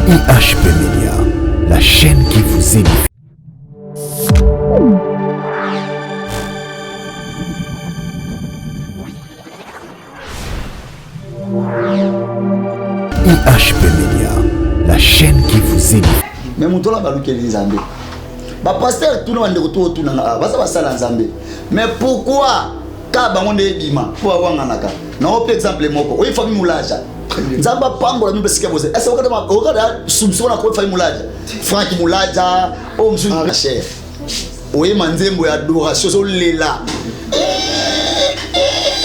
IHP Media, la chaîne qui vous édifie. IHP Media, la chaîne qui vous édifie. Mais moto wana balukeli Nzambe. Ba pasteur tuna bandeko to tuna nga baza basala Nzambe. Mais pourquoi ka bango nde ebima po bawanganaka? Na ope exemple moko, oyi famille Mulaja. Nzambe apambola bino besika boze. Est-ce que okata okata soupçon na ko famille Mulaja? Frank Mulaja, oyo mosusu ah. cher. Oyema nzembo ya adoration ozolela.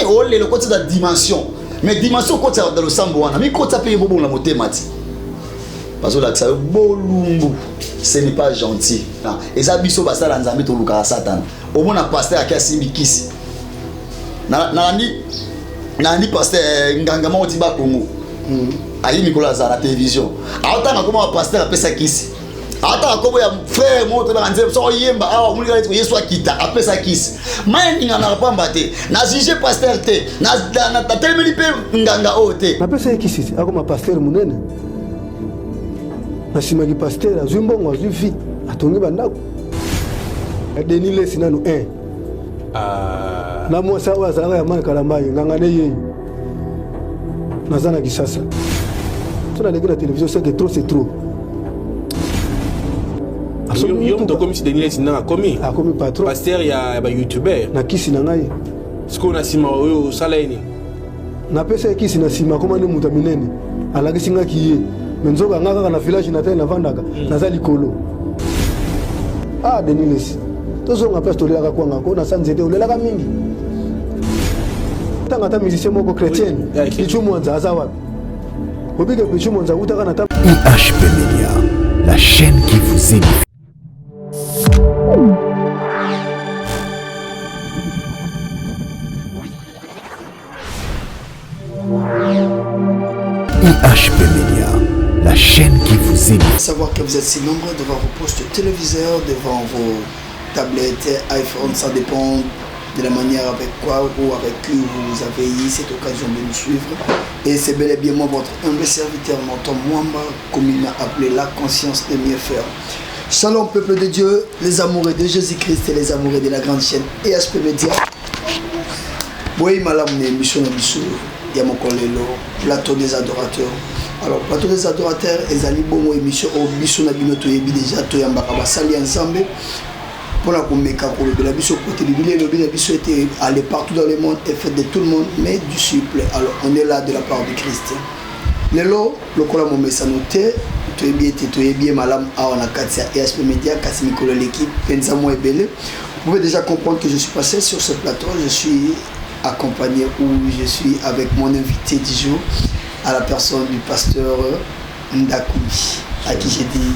Olela okotisa na dimension. Mais dimension okotisa na losambo wana, mikotisa mpe bobongola motema ti. Bazolakisa yo bolumbu. Ce n'est pas gentil. Eza biso basala Nzambe tolukaka Satana. Omona pasteur ake asimbi kisi. Nalandi nalandi pasteur eh, nganga moko ti ba Congo. Ayi mikolo azala na télévision. Aotanga koma ba pasteur apesa kisi. Aotanga kombo ya frère moko toyebaka nzembo soko oyemba awa omoni kaka neti Yesu akita apesa kisi. Mai eninganaka pamba te. Na juge pasteur te. Natelemeli mpe nganga oyo te. Napesa ye kisi te akoma pasteur monene. Na nsima ki pasteur azwi mbongo azwi vie atongi bandako. Denis Lesi nanu 1. Na mwasi oyo azalaka ya mai kalambayi nganga ne yeyo. Naza na Kinshasa. So naleki na télévision c'est que trop c'est trop. Yo moto okomisi Denis Lesi ndanga akomi? Akomi patron. Pasteur ya ba youtubeur. Na kisi na ngai. Sikoyo na nsima oyo osala ye nini? Napesa ye kisi na nsima akoma nde moto ya minene. Alakisi nga kiye. Mais nzoka nga kaka na village natal navandaka naza likolo. Ah Denis Lesi. Tozonga place tolelaka kwanga ko na sa nzete olelaka mingi. Tanga ata musicien moko chrétien. Pichu Mwanza aza wapi? Obike Pichu Mwanza utaka na IHP Media, la chaîne qui vous édifie. IHP Media, la chaîne qui vous édifie. Savoir que vous êtes si nombreux devant vos postes téléviseurs, devant vos tablettes, iPhone, ça dépend de la manière avec quoi ou avec qui vous avez eu cette occasion de nous suivre. Et c'est bel et bien moi, votre humble serviteur, Nathan Mwamba, comme il m'a appelé, la conscience de mieux faire. Shalom peuple de Dieu, les amoureux de Jésus-Christ et les amoureux de la grande chaîne EHP Media. Boye malamu na émission na biso ya mokolo lelo, plateau des adorateurs. Alors plateau des adorateurs ezali bongo émission oyo biso na bino toyebi déjà, toyambaka basali ya Nzambe mpona komeka kolobela biso kote Biblia elobi na biso ete allez partout dans le monde et faites de tout le monde mes disciples. Alors on est là de la part du Christ. Lelo lokola momesano te, toyebi ete toyebi ye malamu awa na kati ya EHP Media, kasi mikolo eleki mpenza mwa ebele. Vous pouvez déjà comprendre que je suis passé sur ce plateau, je suis accompagné ou je suis avec mon invité du jour, à la personne du pasteur Ndakubi, à qui j'ai dit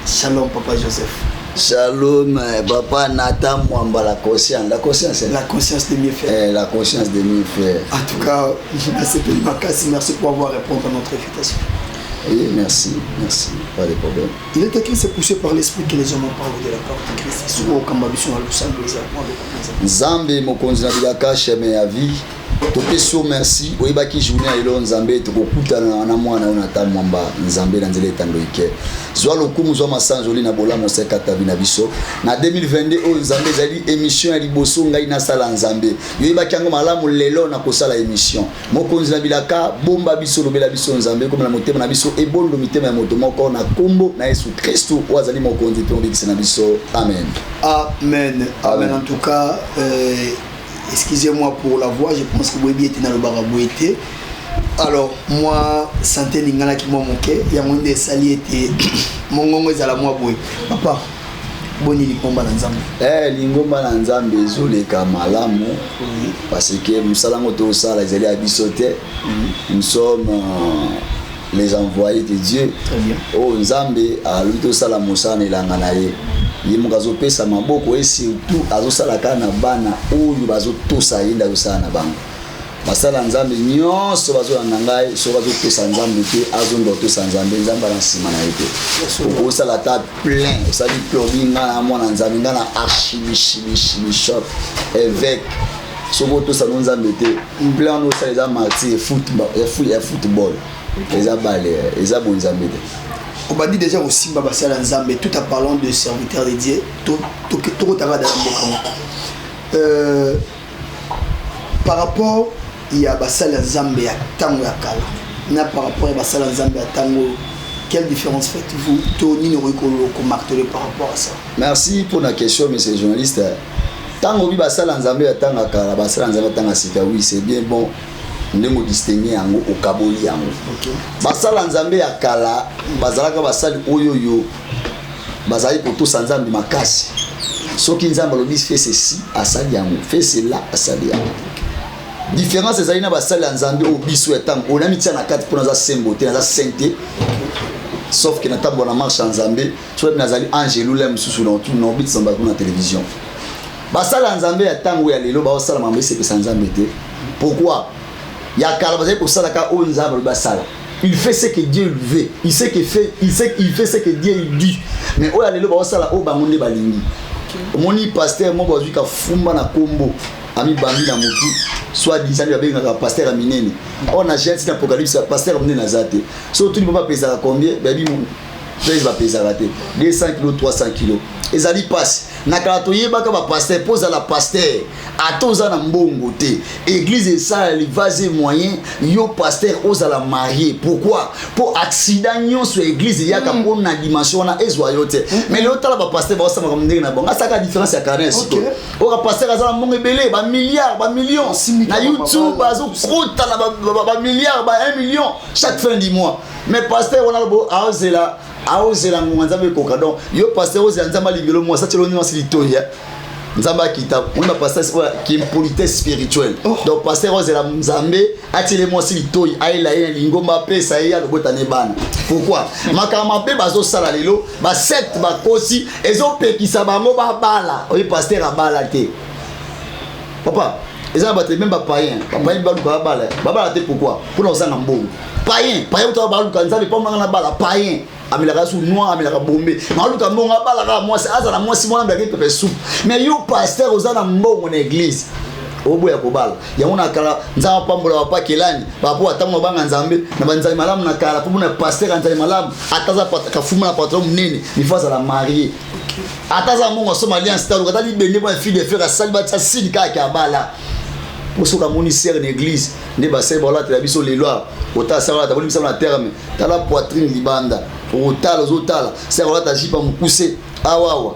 shalom papa Joseph. Shalom papa Nathan Mwamba, la conscience, la conscience, hein? La conscience de mieux faire. Eh, la conscience de mieux faire. En tout cas, merci, merci pour avoir répondu à notre invitation. Oui, merci, merci, pas de problème. Il est écrit, c'est poussé par l'esprit que les hommes ont parlé de la part de Christ. Souvent, au Kambabiso, à Lusambo, les Allemands, le Nzambe mokonzi na bilaka chemin ya vie. Topesi yo merci, oyebaki journée ya lelo Nzambe tokokutana na mwana oyo Nathan Mwamba Nzambe na nzela etando ike. Zwa lokumu, zwa masanzoli na bolamu oseka tabi na biso. Na 2022 oyo Nzambe ezali émission ya liboso ngai nasala Nzambe. Yoyebaki yango malamu lelo na kosala émission. Mokonzi na bilaka bomba biso, lobela biso Nzambe komela motema na biso ebondo mitema ya moto moko na kombo na Yesu Kristu oyo azali mokonzi mpe mobikisi na biso. Amen. Amen. Amen. En tout cas, excusez-moi pour la voix, je pense que boyebi ete nalobaka boye te. Alors moi santé ninganaki mwa moke, yango nde esali ete mongongo ezala mwa boye. Papa, boni lingomba na Nzambe? Lingomba na Nzambe ezoleka malamu. Oui. Parce que mosala ngo tosala ezali ya biso te. Nous sommes les envoyés de Dieu. Très bien. Oyo Nzambe alobi tosala mosala na elanga na ye. Ye moko azopesa maboko et surtout azosala kaka na bana oyo bazotosa ye nde azosala na bango. Basala Nzambe nyonso bazolanda ngai, soki azotosa Nzambe te, azonga kotosa Nzambe, Nzambe aza nsima na ye te. Okosala ata plein, osali plein, obi ngai na mwana Nzambe, ngai na archibishibishibishop, évêque. Soki otosa no Nzambe te, plein wana osala eza martyr ya football, eza bale, eza bonzambe te. Tobandi déjà kosimba basala Nzambe, tout en parlant de serviteur de Dieu, tokotaka na mboka moko. Par rapport ya basala Nzambe ya ntango ya kala na par rapport ya basala Nzambe ya ntango, quelle différence faites-vous? To nini okoki komarteler par rapport à ça? Merci pour la question, monsieur le journaliste. Ntango obi basala Nzambe ya ntango ya kala, basala Nzambe ya ntango ya sika, oui, c'est bien bon ndenge odistingue yango, okaboli yango. Basala Nzambe ya kala bazalaka basali oyo oyo bazali kotosa Nzambe makasi. Soki Nzambe alobi "fais ceci", asali yango, "fais cela", asali yango. Différence ezali na basali ya Nzambe oyo biso ya ntango oyo, namitia na kati mpo naza sembo te, naza saint te, sauf ke natambola na marche ya Nzambe. Soki nazali angelu le mosusu na obitisa bato na télévision. Basala ya Nzambe ya ntango ya lelo baosala makambo esepesa Nzambe te. Pourquoi? Ya kala bazali kosalaka oyo Nzambe alobi basala. Il fait ce que Dieu veut, il sait que fait, il sait, il fait ce que Dieu dit. Mais oyo ya lelo baosala oyo bango nde balingi. Omoni pasteur moko bazwi kafumba na kombo, amibambi na motu, soit disant babengaka pasteur ya minene. Oyo na Genèse na Apocalypse, pasteur ya monene aza te. So otuni mpo bapesaka combien, bayebi pese bapesaka te, 200 kilo, 300 kilo. Ezali mpasi. Na kala toyebaka bapasteur, mpo ozala pasteur, ata oza na mbongo te, église esala livase moyen yo pasteur ozala marié. Pourquoi? Mpo accident nyonso ya église eyaka mpo na dimension wana ezwa yo te. Mais lelo tala bapasteur baosamaka ndenge na bango. Asalaka différence ya kala na sikoyo. Oyo pasteur aza na mbongo ebele, bamilliard, bamillion na YouTube, azokota na bamilliard, ba 1 million chaque fin du mois. Mais pasteur wana aozela, aozela ngonga Nzambe ekoka. Donc yo pasteur ozela Nzambe alingelo mwasi, atielo nyonso litoi, Nzambe akita. Oni bapasteur oyo ki impolitesse spirituelle. Donc pasteur ozela Nzambe atiele mwasi litoi, ayela ye na lingomba, apesa ye, alobota ne bana. Pourquoi? Makambo mabe bazosala lelo, basecte bakosi, ezopekisa bango babala. Oyi pasteur abala te, papa. Eza na bato, même bapayen, bapayen baluka babala, babala te. Pourquoi? Mpona kozanga mbongo. Payen, payen uta baluka Nzambe mpo manga na bala. Payen amelaka su noir, amelaka bombe, maluka mbongo, abalaka mwasi, aza na mwasi mwana, amelaka pepper soupe. Mais yo pasteur oza na mbongo na église, oboya kobala yango. Na kala, Nzambe apambola papa Kelani, bapo atango banga Nzambe na banzambe malamu. Na kala, mpo mona pasteur ya Nzambe malamu, ata aza kafuma na patron monene, il faut azala marié. Ata aza mbongo, asoma alliance taluka, ata libende mpo ya fille de fer, asali, batia sini kaka abala. Po soki amoni sœur na église, nde basere baolatela biso lelo awa, otala sœur olata boni bisala na terme, tala poitrine libanda, otala, ozotala sœur olata jupe ya mokuse awawa,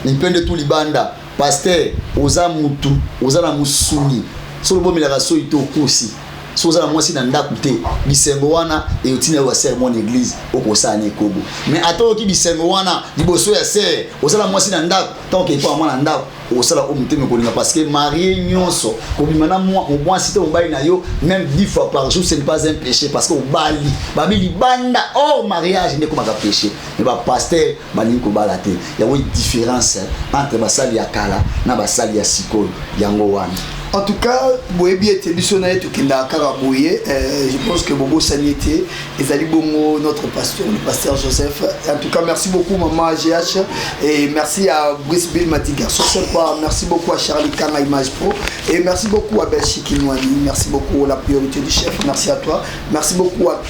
mipende tu libanda. Pasteur oza mutu, oza na mosuni. Soki obomelaka soi te, okosi. Soki oza na mwasi na ndako te, bisengo wana eyotina yo basœur mwana église, okosala na ekobo. Mais ata oyoki bisengo wana liboso ya sœur, oza na mwasi na ndako, ntango okei mwana ndako, okosala oyo motema ekolinga. Parce que marié nyonso, kobima na mwasi te, mobali na yo, même 10 fois par jour, ce n'est pas un péché, parce que obali babi libanda. Hors mariage nde ekomaka péché. Mais bapasteur balingi kobala te. Yango différence entre basali ya kala na basali ya sikoyo, yango wana. En tout cas, boyebi ete biso na ye tokendaka kaka boye. Je pense que bobosani ete ezali bongo notre pasteur, le pasteur Joseph. En tout cas, merci beaucoup, maman GH, et merci à Brice Bill Mati, garçon sympa. Merci beaucoup à Charlie Kanga Image Pro et merci beaucoup à Belchik Kinwani. Merci beaucoup, la priorité du chef, merci à toi. Merci beaucoup à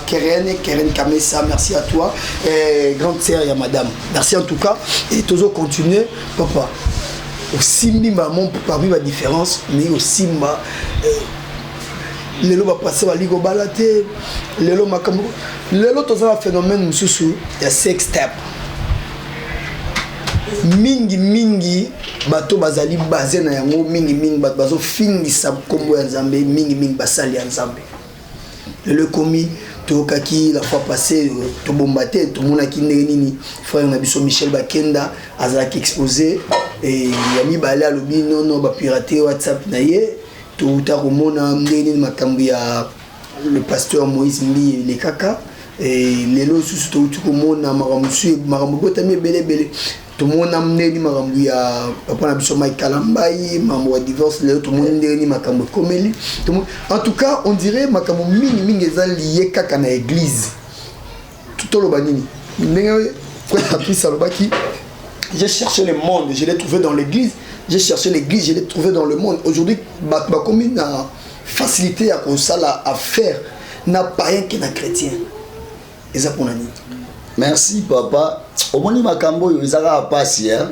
Keren, Keren Kamesa, merci à toi. Et grande sœur ya madame, merci en tout cas. Et toujours continuer, papa. Osimbi mamo parmi badifférence, mais osimba lelo bapasteur bali kobala te. Lelo makambo, lelo toza na phénomène mosusu ya sex tape. Mingi mingi bato bazali base na yango, mingi mingi bato bazofingisa nkombo ya Nzambe, mingi mingi basali ya Nzambe. Lelo ekomi, toyokaki la fois passée, tobomba te, tomonaki ndenge nini frère na biso Michel Bakenda azalaki exposé ya mibale, alobi nono bapirate WhatsApp na ye. Touta komona ndenge nini makambo ya le pasteur Moïse Mbi elekaka. Lelo lisusu touti komona makambo mosusu, makambo ebotami ebele ebele. Tomona ndenge nini makambo ya papa na biso Mike Kalambai, makambo ya divorce. Lelo tomoni ndenge nini makambo ekomeli. En tout cas, on dirait makambo mingimingi eza lié kaka na église. Toloba nini? Ndenge frère Patrice alobaki: "J'ai cherché le monde, je l'ai trouvé dans l'église. J'ai cherché l'église, je l'ai trouvé dans le monde." Aujourd'hui, bato bakomi na facilité ya kosala affaire na païen ke na chrétien. Eza mpona nini? Merci papa. Omoni makambo oyo eza kaka pasi hein.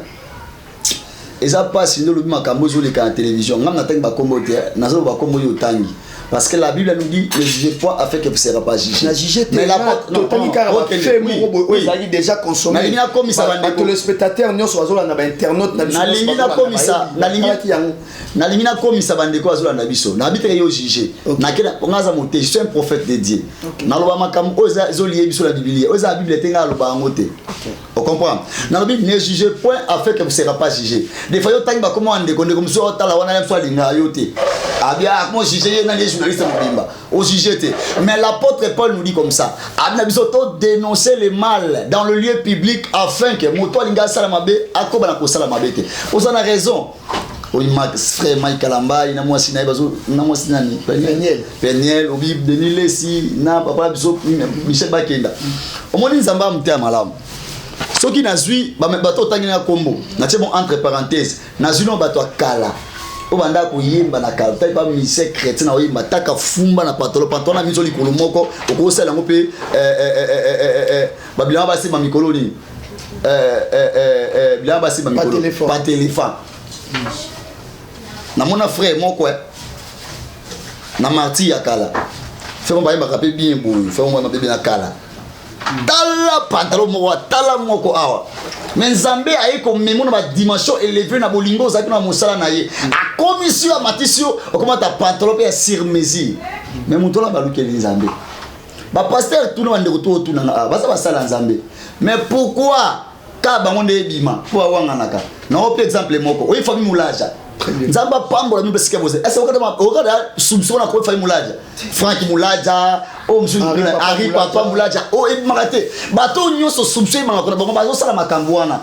Eza pasi nde olobi makambo ezoleka na télévision. Ngam natangi bakombo te, nazoloba bakombo oyo otangi. Parce que la Bible nous dit ne jugez point afin que vous ne serez pas jugés. Na juge te. Mais la porte totangi kaka bafe moko boye oyo ezalaki déjà consommé. Nalingi nakomisa bandeko. Batéléspectateur nyonso bazolanda, bainternaute na biso. Nalingi nakomisa, nalingi yango. Nalingi nakomisa bandeko bazolanda biso. Nayebi teke yo juge. Nakena nga aza mote, je suis un prophète de Dieu. Naloba makambo oyo ezolie biso na Biblia. Oyo eza na Bible te, nga aloba yango te. Ocomprendre? Nalobi ne juge point afin que vous sera pas jugé. Des fois yo tangi bakoma ndeko, ndeko mosusu otala wana, ye mosusu alingaka yo te. Abia akoma juge ye nani? Ye journaliste mobimba ojuge te. Mais l'apôtre Paul nous dit comme ça, abi na biso to dénoncer le mal dans le lieu public afin que moto alingi asala mabe akoba na kosala mabe te. Oza na raison. Oyi frère Mike Kalambayi na mwasi na ye bazo na mwasi nani? Peniel. Peniel obi Denis Lesi na papa biso Michel Bakenda. Omoni, Nzambe amute ya malamu. Soki nazwi bato otangi na kombo, natie bon entre parenthèse, nazwi no bato ya kala oyo banda koyemba na kala, tali ba musicien chrétien na oyemba taka fumba na pantalon, pantalon na miso likolo moko, okosala yango mpe babilamba basimba mikolo nini, bilamba basimba mikolo patelefone. Namona frère moko na marti ya kala, frère moko bayembaka mpe bien boye, frère moko bayembaka mpe bien na kala. Tala pantalon moko, tala moko awa. Mais Nzambe aye komema na badimension élevé na bolingo ozalaki na mosala na ye, akomisi yo, amatisi yo, okomata pantalon mpe ya sur mesure. Mais moto wana balukeli Nzambe. Bapasteur tuna, bandeko to otunanga, baza basala Nzambe, mais pourquoi ka bango nde ebima mpo awanganaka? Nango mpe exemple moko oyi famille Mulaja. Nzambe apambola bino esika boze. Ese okata soupçon na koyi famille Mulaja, Frank Mulaja oyo mosusu, Henri Papa Mulaja oyo ebimaka te. Bato nyonso soupçon ebimaka na bango, bazosala makambo wana.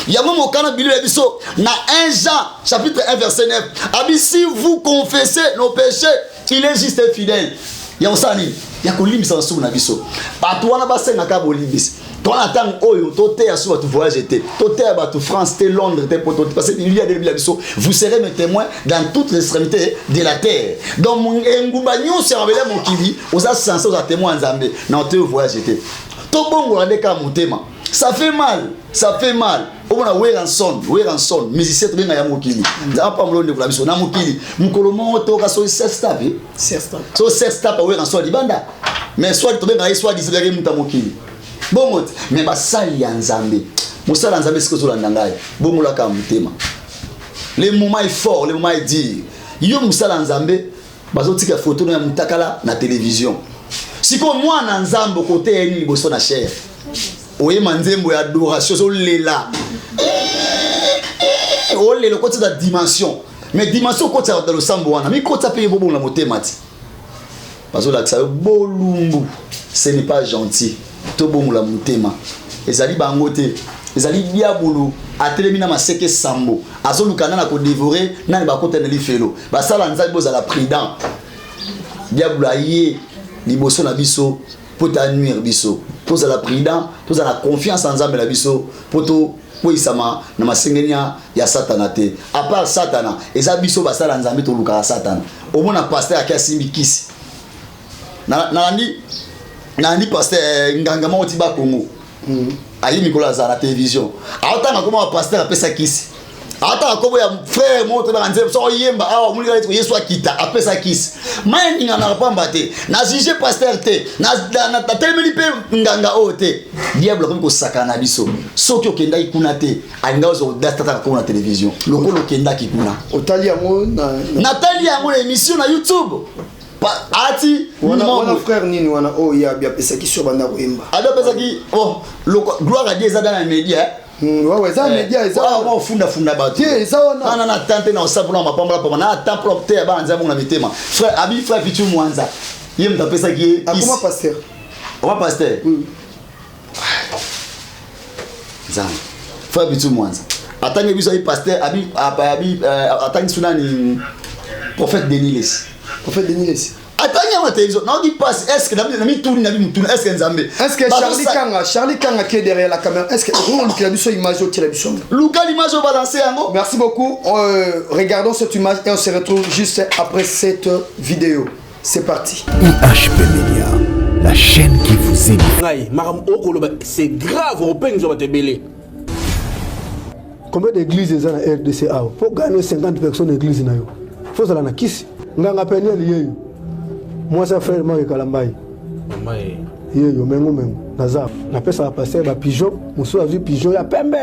Yango mokana Biblia ya biso na 1 Jean chapitre 1 verset 9 abi: si vous confessez nos péchés, il est juste et fidèle ya kosala nini? Ya kolimbisa masumu na biso. Bato wana basengaka bolimbisi. Towana ntango oyo toteya so bato voyage te, toteya bato France te, Londres te, poto te, parce que Biblia de biso: vous serez mes témoins dans toutes les extrémités de la terre. Donc engumba nyonso ya mabele ya mokili, oza censé oza témoin ya Nzambe. Na oteyo voyage te, tobongola nde kaka motema. Ça fait mal, ça fait mal. Omona Werrason, Werrason musicien tobenga ya mokili. Nzambe apambola ndeko na biso na mokili. Mokolo moko toka so sextape, so sextape Werrason libanda, mais soit tobengaka ye, soit disebelaki mutu ya mokili bongo te. Mais basali ya Nzambe, mosala ya Nzambe, esika ozolanda ngai, bongolaka motema. Le moment est fort, le moment est dur. Yo mosala ya Nzambe, bazotika foto no ya mutakala na télévision. Sikoyo mwana Nzambe okoteya nini liboso na chaire? Oyema nzembo ya adoration, ozolela, olela, okoti na dimension. Mais dimension okoti na losambo wana, mikota mpe bobongola motema ti bazolakisa yo bolumbu. Ce n'est pas gentil. Tobongola motema. Ezali bango te, ezali diabolo atelemi na maseke sambo, azoluka nani akodévorer, nani bakota na lifelo. Basala Nzambe, bozala prudent. Diabolo aye liboso na biso mpo tanuire biso. Tozala prudent, tozala confiance na Nzambe na biso mpo tokweyisama na masengenia ya Satana te. À part Satana, eza biso basala Nzambe tolukaka Satana. Omona pasteur ake asimbi kisi. Nalandi pasteur nganga moko ti Bakongo aye mikolo azala na télévision, aotanga koma bapasteur apesa kisi, aotanga kombo ya frère moko tobaka nzembo so oyemba awa, omoni kaka Yesu akita apesa kisi. Mai eninganaka pamba te. Na juge pasteur te, natelemeli mpe nganga oyo te. Diable akomi kosakana na biso. Soki okendaki kuna te, alinga ozwa audace tataka kombo na télévision lokola okendaki kuna. Otali yango na Natali yango na émission na YouTube ati. Wana frère nini wana oyo ye abi apesaki so banda koyemba? Abi apesaki, oh, gloire à Dieu, eza dans na média. Wawe eza média, eza. Ofundafunda bato. Te, eza wana. Nana na tan te na osala mpona mapambola pamba na atan mpona te bana Nzambe na mitema. Frère abi, frère Pichu Mwanza, ye moto apesaki ye. Akoma pasteur. Okoma pasteur Nzambe. Frère Pichu Mwanza atangi biso, ayi pasteur abi atangi so nani, prophète Denis Lesi. Prophète Denis Lesi. Atangi yango na télévision. Naoki mpasi. Est ce que na mituni, na mituni, est ce que Nzambe Est ce que Charlie Kanga, Charlie Kanga qui est derrière la caméra, est ce que okolukela biso image, otiela biso? Luka l'image, obalance yango. Merci beaucoup. Regardons cette image et on se retrouve juste après cette vidéo. C'est parti. IHP Media, la chaîne qui vous édifie. Ngai makambo okoloba, c'est grave, opengisa bato ebele. Combien d'église eza na RDC awa? Mpo gagner 50 personnes église na yo, fo ozala na kisi. Nganga Peniel yeyo, mwasi ya frère Mark Kalambai. Mama ye. Yeyo mengo mengo. Naza napesaka pasteur bapigeon. Mosusu azwi pigeon ya pembe,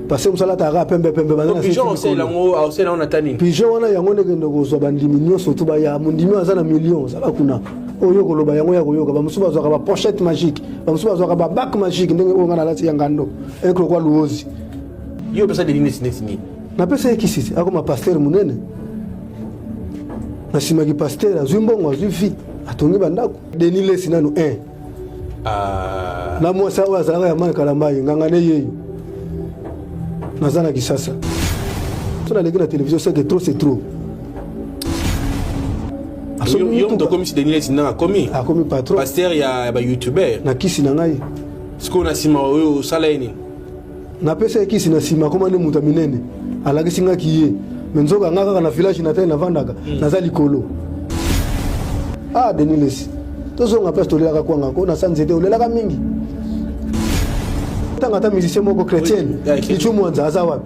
pasteur mosusu alataka pembe pembe, baza na pigeon. senti. Osala yango, osala yango na ta nini? Pigeon wana, yango nde kende kozwa bandimi nyonso tu baya. Mondimi oyo aza na million, ozala kuna oyo koloba yango ya koyoka. Bamosusu bazwaka bapochette magique, bamosusu bazwaka babac magique, ndenge oyo nga nalati ya ngando eklokwa luozi. Yo opesa Denis neti neti nini? Napesa ye kisi te, akoma pasteur monene. Na nsima ki pasteur, azwi mbongo, azwi vie, atongi bandako. Denis Lesi nanu 1. Na mwasi oyo azalaka ya Mark Kalambai, nganga ne yeyo, naza na Kisasa. So naleki na télévision, c'est que trop c'est trop. Asombi Yo moto mutuka. okomisi Denis Lesi ndenge akomi. Akomi patron. Pasteur ya bayoutubeur. Na kisi na ngai. Sikoyo na nsima oyo osala ye nini? Napesa ye kisi, na nsima akoma nde moto ya minene. Alakisi ngaki ye, me nzoka nga kaka na village natali navandaka, naza likolo. Ah, Denis Lesi, tozonga place tolelaka kwanga ko na sa nzete, olelaka mingi. Ntango ata musicien moko chrétienne, Pichu Mwanza, aza wapi?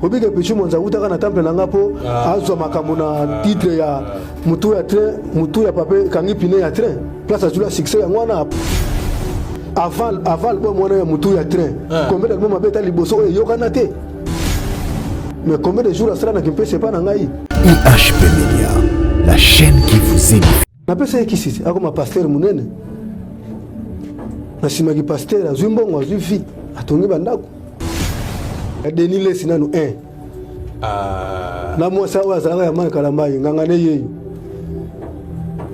Obike Pichu Mwanza awutaka na temple na nga mpo azwa makambo na titre ya mutu ya train, mutu ya pape kangi pine ya train, place azwila succès yango wana. Avant album wana ya mutu ya train, combien d'album abeta liboso oyo eyokana te? Mais combien de jours asala na Kimpese epa na ngai? IHP Media, la chaîne qui vous édifie. Napesa ye kisi te, akoma pasteur monene. Na nsima ki pasteur, azwi mbongo, azwi vie, atongi bandako. Denis Lesi nanu 1. Na mwasi oyo azalaka ya Mark Kalambai, nganga ne yeyo,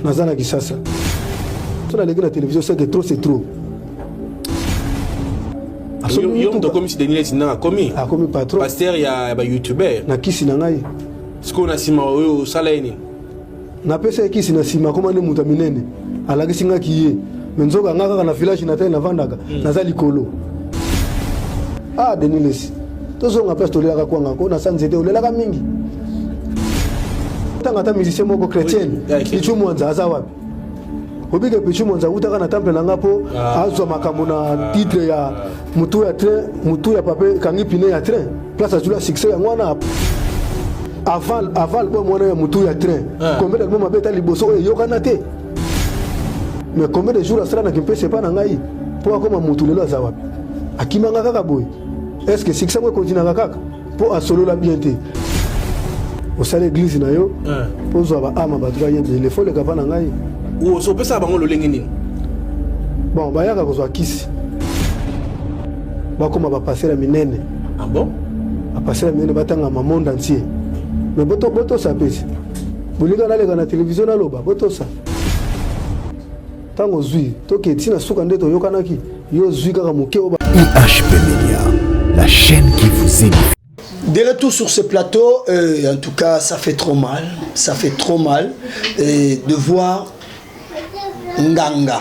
naza na Kisasa. So naleki na télévision, c'est que trop c'est trop. Asombi Yo moto mutuka. okomisi Denis Lesi ndenge akomi. Akomi patron. Pasteur ya bayoutubeur. Na kisi na ngai. Sikoyo na nsima oyo osala ye nini? Napesa ye kisi, na nsima akoma nde moto ya minene. Alakisi ngaki ye, me nzoka nga kaka na village natali navandaka, naza likolo. Ah, Denis Lesi, tozonga place tolelaka kwanga ko na sa nzete, olelaka mingi. Ntango ata musicien moko chrétienne, Pichu Mwanza, aza wapi? Obike Pichu Mwanza awutaka na temple na nga mpo azwa makambo na titre ya mutu ya train, mutu ya pape kangi pine ya train, place azwila succès yango wana. Avant album wana ya mutu ya train, combien d'album abeta liboso oyo eyokana te? Mais combien de jours asala na Kimpese epa na ngai mpo akoma mutu? Lelo aza wapi? Akimanga kaka boye. Est ce que succès yango ekontinaka kaka mpo asolola bien te? Osala église na yo mpo ozwa baama, bato bayebele, fo leka mpa na ngai. Opesaka bango lolenge nini? Bon, bayaka kozwa kisi, bakóma bapasteur ya minene. Ah bon? Bapasteur ya minene, batangama monde entier. Mais botosa pesi bolinga naleka na télévision, naloba botosa. Ntango ozwi, toke ntina suka nde toyokanaki, yo ozwi kaka moke oyo. IHP Media, la chaîne qui vous édifie. De retour sur ce plateau, en tout cas, ça fait trop mal. Ça fait trop mal de voir Nganga.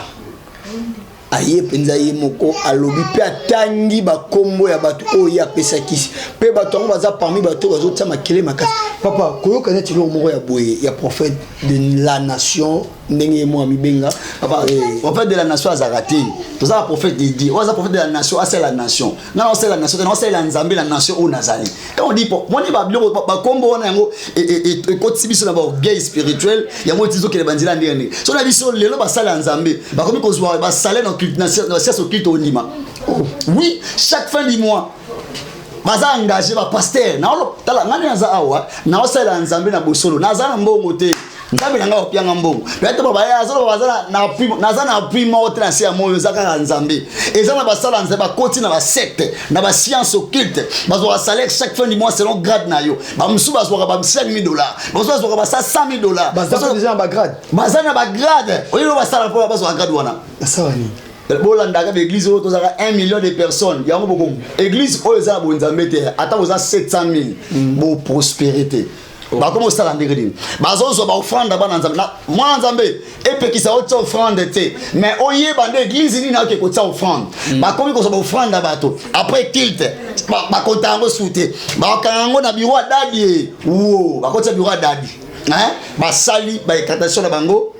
Aye mpenza ye moko alobi mpe atangi bakombo ya bato oyo ye apesaki, mpe bato yango baza parmi bato oyo bazotia makele makasi. Papa, koyoka neti eloko moko ya boye ya prophète de la nation, ndenge ye moko amibenga. Papa, prophète de la nation azalaka te. Toza ba prophète de Dieu. Oyo aza prophète de la nation, asala nation. Nga na osala nation te, na osalela Nzambe na nation oyo nazali. Quand on dit moni babiloko, bakombo wana, yango ekotisi biso na baorgueil spirituel. Yango etisi tokende banzela ndenge ndenge. So na biso lelo, basala ya Nzambe bakomi kozwa basalaire na science occulte. Ondima? Oui, chaque fin du mois baza engagé, bapasteur. Tala ngai nde naza awa, naosalela Nzambe na bosolo, naza na mbongo te. Nzambe na ngai opianga mbongo peut-être azoloba baza na appui, naza na appui moko te na se ya moyo, eza kaka Nzambe. Eza na basala Nzambe bakoti na basecte, na bascience occulte, bazwaka salaire chaque fin du mois selon grade na yo. Bamosusu bazwaka ba 5 000 dollars, bamosusu bazwaka basa 100 000 dollars. Baza déjà na bagrade? Baza na bagrade. Oyebi basala mpo bazwaka grade wana? Basala nini? Bolandaka baeglise oyo tozalaka 1 million de personnes. Yango boko église oyo eza na bonzambe te, ata boza 700 000, boprospérer te. Bakoma osala ndenge nini? Bazozwa baoffrande bana Nzambe. Mwana Nzambe epekisa otia offrande te, mais oyeba nde église nini aoke kotia offrande. Bakomi kozwa baoffrande ya bato après culte, bakonta yango su te, bakokanga yango na bureau ya dadi. E wo bakotia bureau ya dadi, basali baincantation na bango.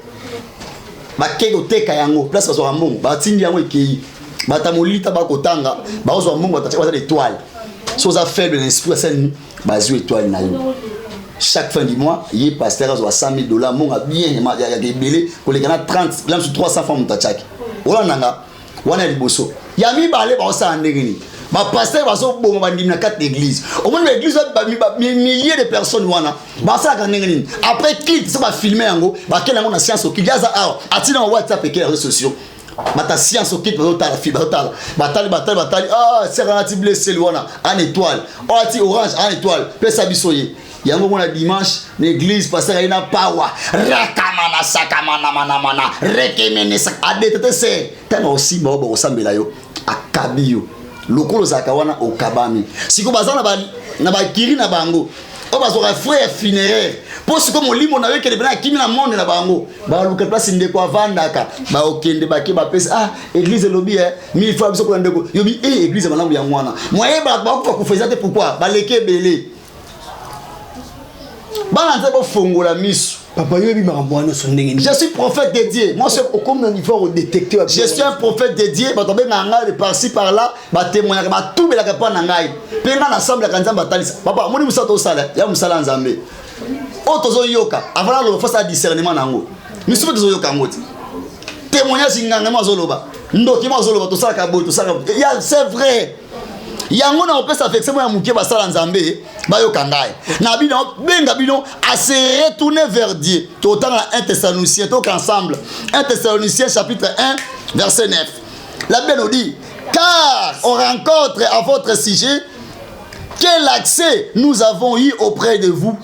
Bakei koteka yango place bazwaka mbongo, batindi yango ekei. Bata molili ta bakotanga, bazwa mbongo, bato baza étoile. So oza faible na esprit, asali bazwi étoile na yo. Chaque fin du mois, ye pasteur azwa 100 000 $, mbongo bien ya ebele koleka na 30 la mosusu 300 francs moto atiaki. Olandanga wana ya liboso. Ya mibale, baosala ndenge nini? Bapasteur bazoboma bandimi na kati na église. Omoni baéglise, milliers de personnes wana, basalaka ndenge nini? Après culte, so bafilme yango, bakele yango na science occulte. Aza awa, atina na WhatsApp, ekele réseaux sociaux. Bata science occulte bazotala fi, bazotala, batali, batali, batali. Ah, seka nati bleu ciel wana en étoile, oyo ati orange en étoile, pesa biso ye yango. Mona dimanche na église, pasteur aye na pawa rakamana sakamanamanamana rekemene adete te ser. Ntango osimba oyo, bakosambela yo, akabi yo lokola ozalaka wana, okabami. Sikoyo baza na bakiri na bango oyo bazwaka frais ya funéraire, mpo sikoyo molimo na yo ekende pena akimi na monde na bango. Baluka place ndeko avandaka, baokende, bake, bapesi. Ah, église elobi e mille fois biso kuna ndeko yobi e église malamu yango wana. Moye bato bakufa kufa eza te. Pourquoi? Baleki ebele. Bana nzambe, bofongola miso. Papa, yo oyebi makambo wana nyonso ndenge nini? Je suis prophète de Dieu, moi. Okomi na niveau kodétecte? Je suis un prophète de Dieu. Bato babengaka ngai de par-ci par-là, batémoignaka, batubelaka mpa na ngai mpe ngai nasambelaka Nzambe atalisa. Papa, omoni mosala tosala ya mosala ya Nzambe oyo tozoyoka, avant naloba, face ya discernement na yango, misu mpe tozoyoka yango te. Témoignage, nganga mo azoloba, ndoki mo azoloba, tosalaka boye, tosalaka ya. C'est vrai, yango na kopesa vexe mo ya moke. Basala Nzambe, bayoka ngai na bino, benga bino à se retourner vers Dieu. Totanga na 1 Thessaloniciens, toka ensemble 1 Thessaloniciens chapitre 1 verset 9. La Bible nous dit: car on rencontre à votre sujet quel accès nous avons eu auprès de vous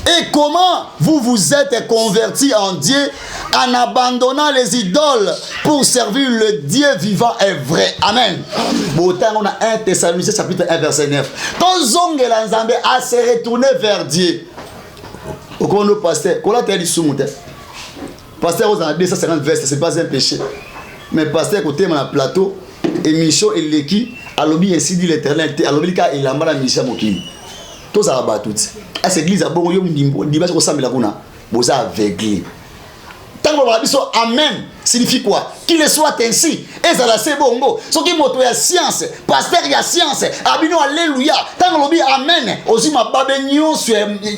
et comment vous vous êtes convertis en Dieu en abandonnant les idoles pour servir le Dieu vivant et vrai. Amen. Botango na 1 Thessaloniciens chapitre 1 verset 9. Tozongela Nzambe, à se retourner vers Dieu. Okono pasteur, kolata lisumu te. Pasteur ozala 250 vestes, c'est pas un péché. Mais pasteur kotema na plateau, émission eleki, alobi ainsi dit l'Éternel te, alobi ka elamba na mission mokili. Tozala bato ti ase église abongo yo dimanche kosambela kuna, boza aveugle. Ntango balobaka biso amen signifie quoi? Qu'il soit ainsi, ezala se bongo. Soki moto ya science, pasteur ya science abino alleluya, ntango olobi amen, ozwi mababe nyonso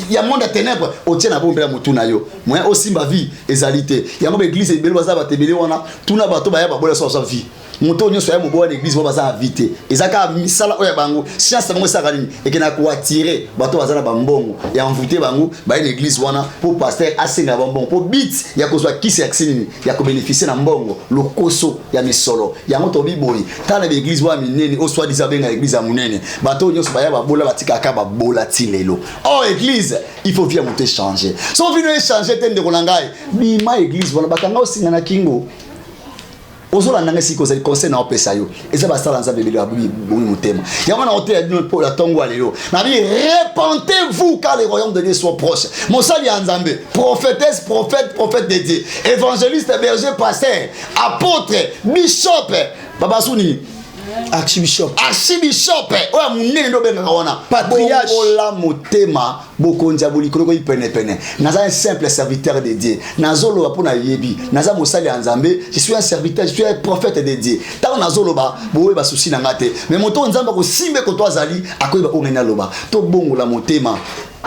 ya monde ya ténèbre, otie na bombela motu na yo, moyen osimba vie ezali te. Yango baéglise ebele baza bato ebele wana. Tuna bato baya babola so bazwa vie. Moto oyo nyonso ya moboya na église mo baza na vie te. Eza kaka misala oyo ya bango, science na bango. Esalaka nini? Ekendaka koattirer bato baza na bambongo ya envoûter bango, baye na église wana mpo pasteur asengaka bambongo, mpo but ya kozwa kisi ya kisi nini, ya kobénéficier na mbongo, lokoso ya misolo. Yango tobi boye, tala na baéglise wana minene oyo soi-disant abenga église ya monene, bato oyo nyonso baya babola, batikaka babola ti lelo. Or église, il faut vie ya moto échange. So vie na yo échange te, ndeko na ngai, bima église wana, bakanga osinga na kingo. Ozolanda ngai sika ozali, conseil na opesa yo eza: basala Nzambe ebele bongi motema. Yango na oteya bino mpo ya ntongo ya lelo, nabi: repentez-vous car le royaume de Dieu soit proche. Mosali ya Nzambe, prophétesse, prophète, prophète de Dieu, évangéliste, berger, pasteur, apôtre, bishop, babasu nini? Archbishop. Archbishop oyo ya monene nde obengaka wana. Patriarche. Bongola motema, bokonzi ya bolikolo koyi penepene. Naza un simple serviteur de Dieu, nazoloba mpo nayebi naza mosali ya Nzambe. Je suis un serviteur, je suis un prophète de Dieu. Ntango nazoloba, boyeba susi na nga te, mais moto oyo Nzambe akosimba ekoto azali akoyeba oyo ngai naloba. Tobongola motema.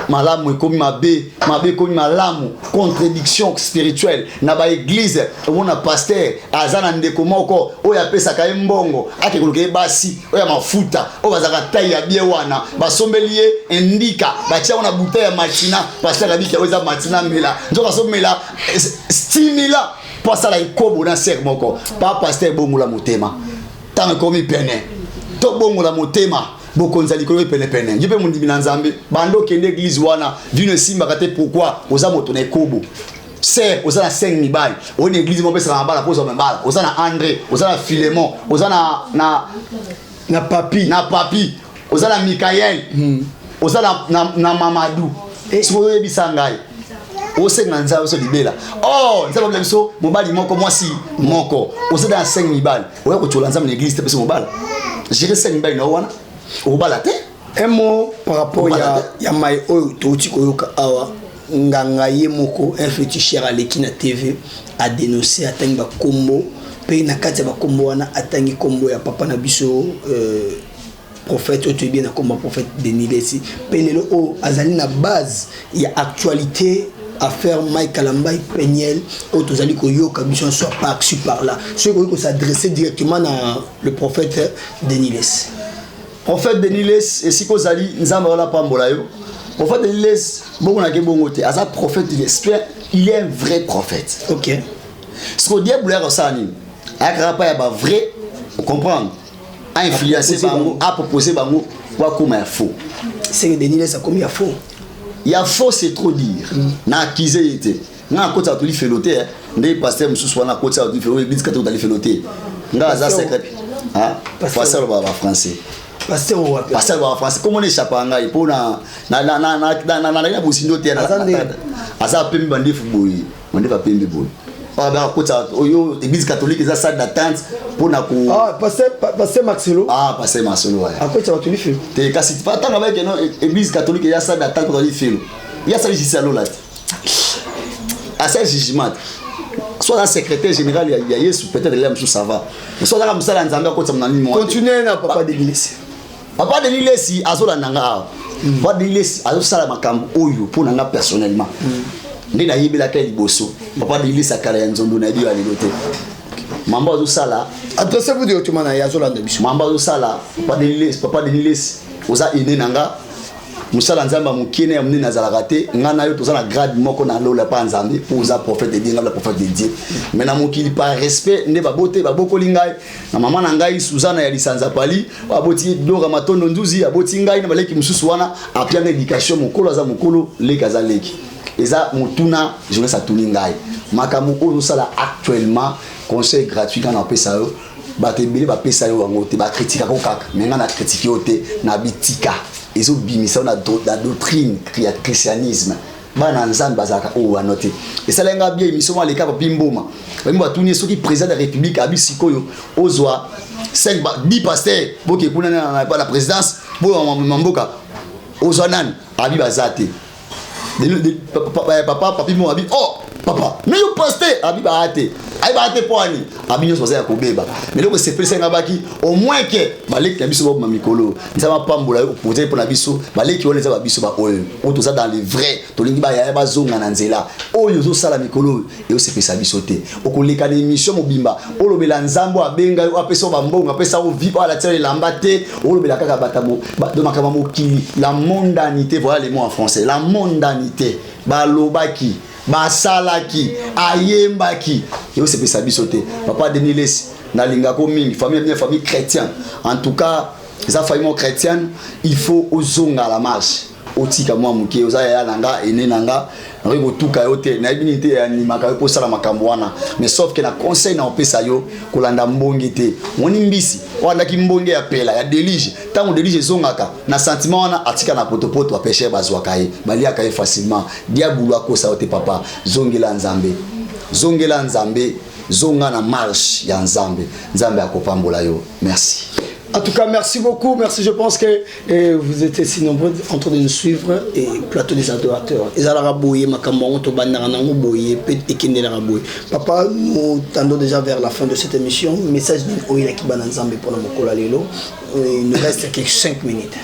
Malamu ekomi mabe, mabe ekomi malamu, contradiction spirituelle na baéglise. Omona pasteur aza na ndeko moko oyo apesaka ye mbongo, ake koluka ye basi oyo ya mafuta, oyo bazalaka tai ya bie wana, basombeli ye endika, batia yango na bouteille ya Maltina. Pasteur abiki oyo eza Maltina, mela. Nzoka azomela stimulant mpo asala ekobo na sere moko. Pa pasteur, bongola motema, ntango ekomi pene. Tobongola motema, bokonzi ya likolo oyo penepene. Yo mpe mondimi na Nzambe, banda okende église wana, vino esimbaka te. Pourquoi? Oza moto na ekobo. Ser oza na 5 mibali oyo na église mopesaka mabala mpo ozwa mabala. Oza na André, oza na Philemon, oza na Na papi. Na papi, oza na Mikael, oza na Mamadou. Soki oyebisa ngai, osenga Nzambe biso libela. Or Nzambe abila biso mobali moko, mwasi moko. Oza na 5 mibali, oya kotiola Nzambe na église te. Biso mobala gérer 5 mibali na yo wana, okobala te. Un mot par rapport Obala ya, te. ya mai oyo touti koyoka awa. Nganga ye moko, un féticheur, aleki na TV, adénonce, atangi bakombo, mpe na kati ya bakombo wana atangi kombo ya papa na biso, prophète oyo toyebi na kombo ya prophète Denis Lesi. Mpe lelo oyo azali na base ya actualité, affaire Mike Kalambai, Peniel, oyo tozali koyoka biso nyonso par-ci par-là. Soki koki kos'adresser directement na le prophète Denis Lesi. Prophète Denis Lesi, esika ozali, Nzambe wana pambola yo. Prophète Denis Lesi, bomonaki bongo te, aza prophète de l'esprit, il est un vrai prophète. Siko diable ayaka kosala nini? Ayakaka pa ya bavrai, comprendre, ainfluence bango, apropose bango po akóma ya faux. C'est que Denis Lesi akomi ya faux? Ya faux, c'est trop dire. Na accuse ye te. Nga akotaka toli felo te. Nde pasteur mosusu wana akotaka toli felo, église catholique tali felo te. Nga aza secret. Pasteur alobaka bafrançais. Pasteur wapi? Pasteur alobaka français. Komona échappe ngai mpo na bosindo te. Aza apembi bandefu boye, bandefu apembi boye, bakota oyo église catholique eza salle d'attente mpona ko Ah, pasteur Marcelo. Ah, pasteur Marcelo waya. Akotisa bato lifelo? Te, kasi ntango bayeke no église catholique eza salle d'attente mpona lifelo, ya sali justice alola te, asali jugement te. Soit aza secrétaire général ya Yesu, peut-être lela mosusu, ça va, mais soit azaka mosala ya Nzambe, akotisa na nini? Continue na papa Denis Lesi. Papa Denis Lesi azolanda nga awa. Papa Denis Lesi azosala makambo oyo mpo na nga personnellement, nde nayebelaka ya liboso. Papa Denis Lesi akala ya nzondo, nayebi ya lelo te. Mambo azosala, Adressez-vous directement na ye, azolanda biso. Mambo azosala, papa Denis Lesi, papa Denis Lesi, oza aîné na nga. Mosala Nzambe ya mokie na ya monene azalaka te. Ngai na yo toza na grade moko na lola pa Nzambe, mpo oza prophète de Dieu, ngai prophète de Dieu. Mais na mokili, par respect, nde babote babokoli ngai na mama na ngai Suzana ya Lisanza Pali, aboti Dora Matondo Nzuzi, aboti ngai na baleki mosusu wana, apianga éducation. Mokolo aza mokolo, leki aza leki. Eza motuna journaliste atuni ngai. Makambo oyo ozosala actuellement, conseil gratuit kaka na opesa yo. Bato ebele bapesa yo yango te, bakritikaka kaka, me ngai na kritike yo te. Na bitika ezobimisa yo na doctrine ya christianisme, bana Nzambe bazalaka oyo wana te. Esalaki nga bien, émission moko aleka, Papi Mboma, bayimbo batuni ye soki président de la République abi sikoyo ozwa 5 10 pasteur, boke kuna na présidence, boyoma mboka, ozwa nani? Abi baza te. Papa Papi Mo abi: "Oh papa, mais yo pasteur." Abi baa te, ayi baa te. Mpo ani abi nyonso baza ya kobeba. Mais eloko esepelisa nga, baki au moins ke baleki na biso baboma mikolo. Nzambe apambola yo opoze mpo na biso. Baleki wana eza babiso baoyo oyo toza dans le vrai, tolingi bayaya bazonga na nzela. Oyo ozosala mikolo oyo eosepelisa biso te. Okoleka na émission mobimba, olobela Nzambe oyo abenga yo, apesa yo bambongo, apesa yo vie, oyo alatia elamba te. Olobela kaka makambo ya mokili, la mondanité. Voilà les mots en français, la mondanité. Balobaki, basalaki, ayembaki, eosepelisa biso te. Papa Denis Lesi, nalingako mingi. Famille bien, famille chrétien, en tout cas eza famille moko chrétienne. Il faut ozonga la marche, otika mwa moke. Oza yaya na nga, ene na nga, nakoki kotuka yo te. Nayebi nini te animaka yo mpo osala makambo wana, mais sauf ke na conseil na opesa yo, kolanda mbonge te. Omoni mbisi oyo andaki mbonge ya pela ya déluge, ntango déluge ezongaka na sentiment wana, atika na potopoto, bapêcheur bazwaka ye, baliaka ye facilement. Diabulu akosa yo te. Papa, zongela Nzambe, zongela Nzambe, zonga na marche ya Nzambe. Nzambe akopambola yo. Merci. En tout cas, merci beaucoup. Merci. Je pense que vous étiez si nombreux en train de nous suivre et plateau des adorateurs. Ezalaka boye, makambo yango tobandaka nango boye pe ekendelaka boye. Papa, nous tendons déjà vers la fin de cette émission. Message nini oyelaki bana Nzambe mpona mokolo ya lelo? Il nous reste que 5 minutes.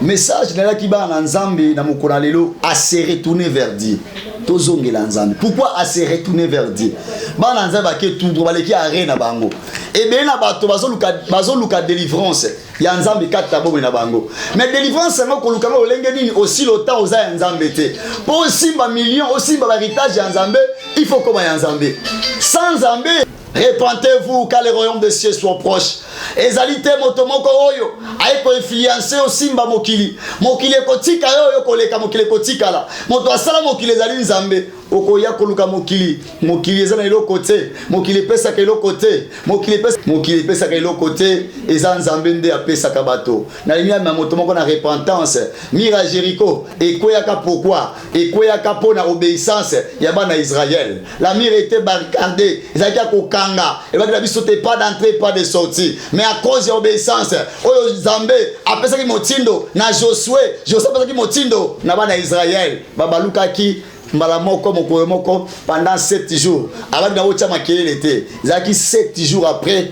Message nayelaki bana na Nzambe na mokolo ya lelo: à se retourner vers Dieu. Tozongela Nzambe. Pourquoi à se retourner vers Dieu? Bana Nzambe bake tout baleki are na bango. Ebele na bato bazoluka délivrance ya Nzambe kati na bomoi na bango, mais délivrance yango koluka ngo olenge nini aussi longtemps oza ya Nzambe te? Mpo osimba million, osimba bahéritage ya Nzambe, il faut koma ya Nzambe. Sans Nzambe, repentez-vous car le royaume des cieux soit proche. Ezali te moto moko oyo aye koinfluence osimba mokili. Mokili ekotika yo, oyo koleka mokili ekotikala. Moto asala mokili ezali Nzambe. Okoya koluka mokili, mokili eza na eloko te. Mokili epesaka eloko te. Mokili epesaka eloko te. Eza Nzambe nde apesaka bato. Nalingi na moto moko na repentance. Mur ya Jéricho ekweyaka pourquoi? Ekweyaka mpo na obéissance ya bana Israël. La mur était barricadée, ezalaki ya kokanga, ebaki na biso te, pas d'entrée, pas de sortie. Mais à cause ya obéissance oyo Nzambe apesaki motindo na Josue, Josue apesaki motindo na bana Israël, babalukaki. mbala moko mokolo moko pendant 7 jours. Abandi na otya makelele te, ezalaki 7 jours après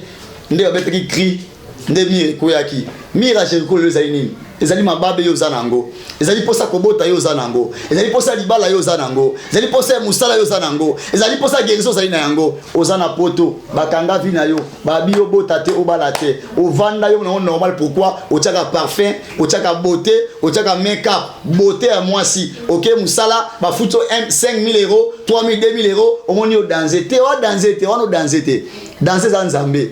nde babetaki cri, nde mur ekweyaki. Mur ya Jericho lelo ezali nini? Ezali mababe yo oza na yango, ezali mposa kobota yo oza na yango, ezali mposa ya libala yo oza na yango, ezali mposa ya mosala yo oza na yango, ezali mposa ya guérison ozali na yango. Oza na poto, bakanga vie na yo, babi yo bota te, obala te, ovanda yo nango normal. Pourquoi otiaka parfum, otiaka beauté, otiaka make-up, beauté ya mwasi? Oke mosala, bafuti yo 5000 euros, 3000, 2000 euros, omoni yo danse te, oa danse te wana, odanse te. Danse eza Nzambe.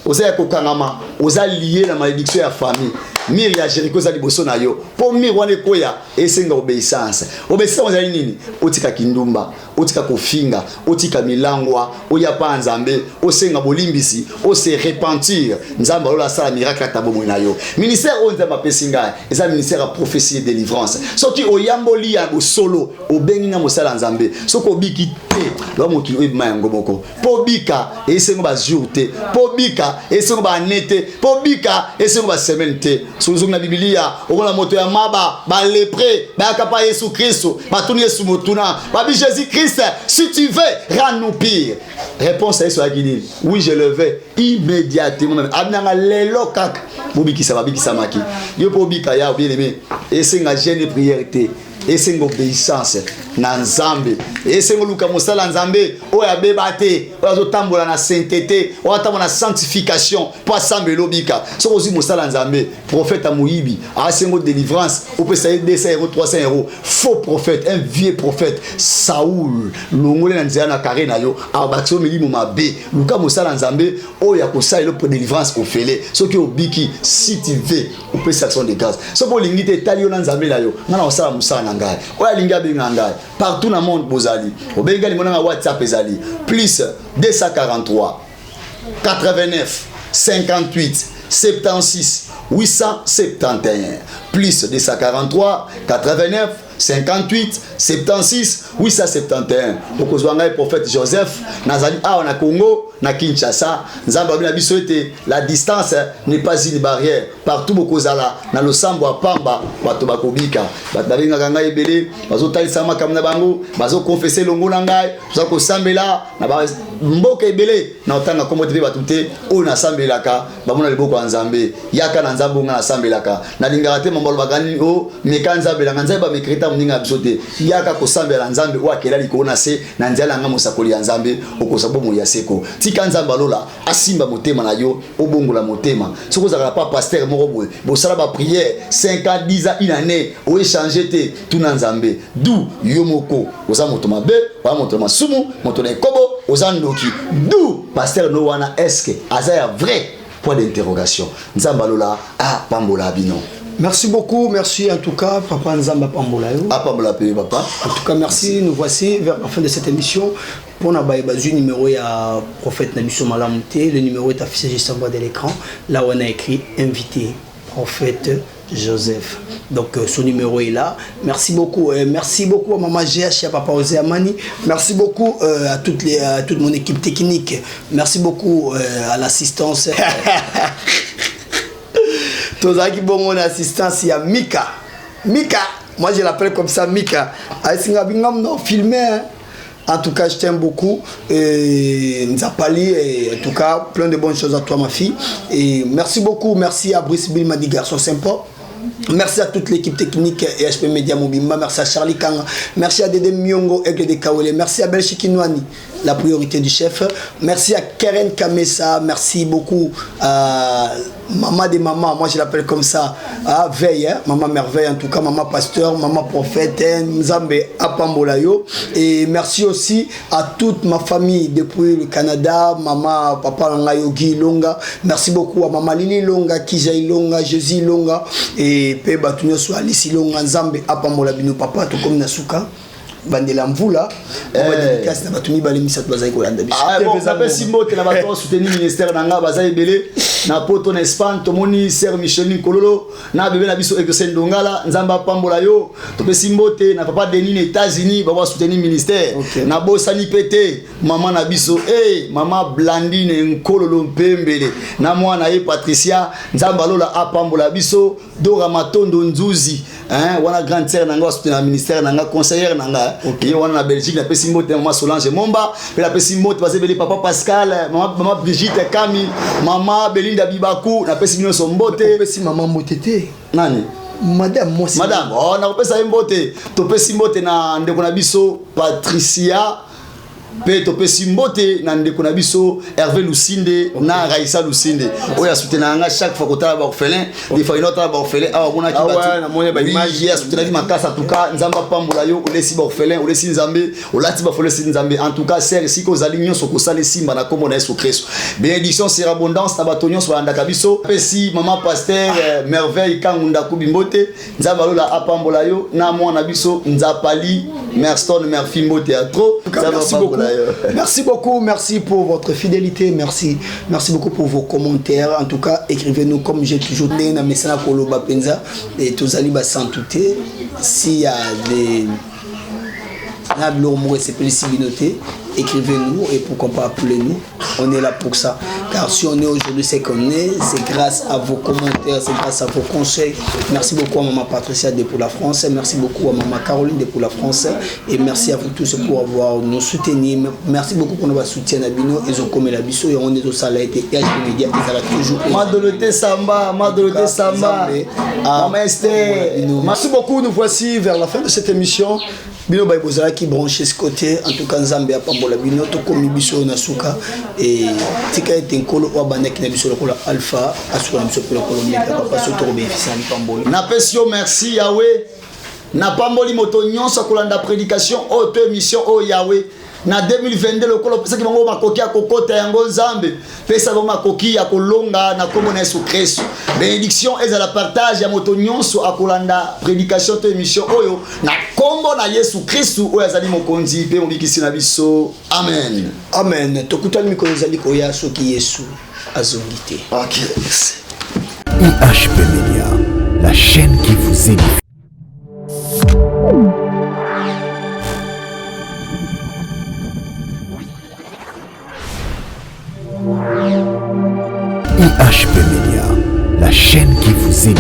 Oza ya kokangama, oza lié na malédiction ya famille. Mur ya Jericho eza liboso na yo. Mpo mur wana ekoya, esenga obéissance. Obéissance ezali nini? Otika kindumba, otika kofinga, otika milangwa, oya pa Nzambe, osenga bolimbisi, ose repentir. Nzambe alola asala miracle ata bomoi na yo. Ministère oyo Nzambe apesi ngai eza ministère ya prophétie et délivrance. Soki oyamboli ya bosolo, obengi nga mosala ya Nzambe. Soki obiki te, loba mokili oyo ebima yango moko. Mpo bika, esengo bajour te. Mpo bika, esengo baane te. Mpo bika, esengo basemaine te. Soki ozongi na Bibilia, okomona moto ya maba, balèpre bayaka pa Yesu Kristo, batuni Yesu motuna, babi: "Jésus Christ, si tu veux, rends-nous purs." Réponse ya Yesu ayaki nini? "Oui, je le veux." Immédiatement même abinanga lelo kaka bobikisa, babikisamaki. Yo mpo obika ya bien aimé, esenga jeûne, prière te, esenga obéissance na Nzambe, esenga oluka mosala Nzambe oyo abeba te, oyo azotambola na sainteté, oyo atambola na sanctification, mpo asambela, obika. Soki ozwi mosala Nzambe, prophète amoyibi, asenga délivrance, opesa ye 200 euros, 300 euros, faux prophète, un vieux prophète Saoul, longole na nzela na kare na yo, abakisi yo milimo mabe. Luka mosala Nzambe oyo akosalela po délivrance ofele. Soki obiki, si tu veux, opesi action de grâce. Soki olingi te, etali yo na Nzambe na yo. Ngai na kosala mosala na ngai. Oyo alingi abenga ngai partout na monde, bozali obengi numéro na nga WhatsApp ezali plus 243 89 58 76 871, plus 243 89 58 76 871. Okozwa ngai prophète Joseph. Nazali awa na Congo, na Kinshasa. Nzambe alobi na biso ete la distance n'est pas une barrière. Partout bokozala na losambo ya pamba, bato bakobika. Bato babengaka ngai ebele, bazotalisa makambo na bango, bazokonfese elongo na ngai, toza kosambela na mboka ebele. Na otanga kombo te mpe bato te oyo nasambelaka, bamona liboko ya Nzambe. Yaka na Nzambe oyo ngai nasambelaka. Nalingaka te mambo alobaka nini o meka Nzambe nanga. Nzambe bamekreta moninga na biso te. Yaka kosambela Nzambe oyo akela likolo na se na nzela na ngai mosakoli ya Nzambe, okozwa bomoi ya seko. Tika Nzambe alola asimba motema na yo, obongola motema. Soki ozalaka pa pasteur moko boye, bosala baprière 5 ans, 10 ans, une année, oéchange te, tuna Nzambe du yo moko. Oza moto mabe, oza moto na masumu, moto na ekobo, oza ndoki. Du pasteur no wana, est-ce aza ya vrai? Point d'interrogation. Nzambe alola apambola bino. Merci beaucoup, merci en tout cas, Papa. Nzambe apambola yo. Apambola pe papa. En tout cas, merci. Nous voici vers la fin de cette émission. Pour na bazui numéro ya prophète na biso malamu te, le numéro est affiché juste en bas de l'écran. Là où on a écrit invité prophète Joseph. Donc son numéro est là. Merci beaucoup. Merci beaucoup à Maman GH et à Papa Osé Amani. Merci beaucoup à toute mon équipe technique. Merci beaucoup à l'assistance. Tozalaki bongo na assistance ya Mika. Mika, moi je l'appelle comme ça, Mika. Asinga bingam no filmé, hein. En tout cas, je t'aime beaucoup. Et Nzapali, et en tout cas, plein de bonnes choses à toi, ma fille. Et merci beaucoup. Merci à Brice Bilmadi, garçon sympa. Merci à toute l'équipe technique et HP Media Mobimba. Merci à Charlie Kanga. Merci à Dédé Miongo, Aigle de Kawele. Merci à Belchiki Nouani, la priorité du chef. Merci à Karen Kamesa. Merci beaucoup à Maman des mamans. Moi, je l'appelle comme ça. À Veille, hein? Maman Merveille, en tout cas, Maman Pasteur, Maman Prophète, hein? Nzambe apambola yo. Et merci aussi à toute ma famille depuis le Canada. Maman, Papa Langayogi Longa. Merci beaucoup à Maman Lili Longa, Kija Longa, Jésus Longa. Et pe bato nyonso, Alice Longa. Nzambe apambola bino. Papa, tokomi na suka. Bandela mvula, badédicace na bato mibale, misato bazali kolanda biso. Napesi mbote na bato basoutenir ministère na nga, baza ebele na poto, na Espagne. Tomoni sœur Micheline Kololo na bebe na biso Exaucé Ndongala, Nzambe apambola yo. Topesi mbote na papa Denis na États-Unis, bango basoutenir ministère. Nabosani mpe te mama na biso e mama Blandine Nkololo Mpembele na mwana ye Patricia, Nzambe alola apambola biso. Dora Matondo Nzuzi. Hein, wana grande sœur na nga asoutenir ministère na nga, conseillère na nga. Ye wana na Belgique, napesi mbote mama Solange Momba, mpe napesi mbote baza ebele, papa Pascal, mama, mama Brigitte Kami, mama Belinda Bibaku, napesi bino nyonso mbote. Opesi mama mbote te? Nani? Madame mwasi. Madame, oh, nakopesa ye mbote. Topesi mbote na ndeko na biso Patricia, mpe topesi mbote na ndeko na biso Hervé Lusinde na Raissa Lusinde oyo asoutenaka nga chaque fois kotala baorphelin. Des fois ino otala baorphelin awa, omonaki. Ah ouais, namoni ba image. Ye asoutenaki makasi. En tout cas, Nzambe apambola yo. Olesi baorphelin, olesi Nzambe, olati baorphelin, olesi Nzambe. En tout cas, sœur, esika ozali nyonso, kosala esimba na nkombo na Yesu Kristo. Bénédiction sur abondance na bato nyonso balandaka biso. Pesi mama pasteur Merveille Kangunda Kubi mbote, Nzambe alola apambola yo na mwana biso Nzapali Merston Merfi, mbote ya trop. Nzambe Merci beaucoup. apambola yo. Merci beaucoup. Merci pour votre fidélité. Merci. Merci beaucoup pour vos commentaires. En tout cas, écrivez-nous comme j'ai toujours dit. Na mesana koloba penza et tozali ba santute. S'il y a des na biloko moko esepelisi bino te, écrivez-nous et pourquoi pas appelez-nous. On est là pour ça, car si on est aujourd'hui, c'est qu'on est, c'est grâce à vos commentaires, c'est grâce à vos conseils. Merci beaucoup à maman Patricia depuis la France, merci beaucoup à maman Caroline depuis la France et merci à vous tous pour avoir nous soutenir. Merci beaucoup pour notre soutien na bino ezokomela biso. Yango nde tosala ete IHP Media ezala toujours. Madolote Samba, Madolote Samba, mama Esther. Merci beaucoup. Nous voici vers la fin de cette émission. Bino baye bozalaki branché ce côté, en tout cas, Nzambe apambola bino. Tokomi biso na suka e tika ete Nkolo oyo abandaki na biso lokola alpha asuka na biso mpe lokola omega. Papa, so tokobénéficie na lipamboli. Napesi yo merci, Yawe. Napamboli moto nyonso akolanda prédication oyo to émission oyo, Yawe. Na 2022, lokola opesaki bango makoki ya kokota yango, Nzambe, pesa bango makoki ya kolonga na nkombo na Yesu Kristo. Bénédiction ezala partage ya moto nyonso akolanda prédication to émission oyo na nkombo na Yesu Kristu oyo azali mokonzi mpe mobikisi na biso. Amen. Amen. Tokutani mikolo ezali koya, soki Yesu azongi te. Ok, merci. IHP Media, la chaîne qui vous édifie. IHP Media, la chaîne qui vous édifie.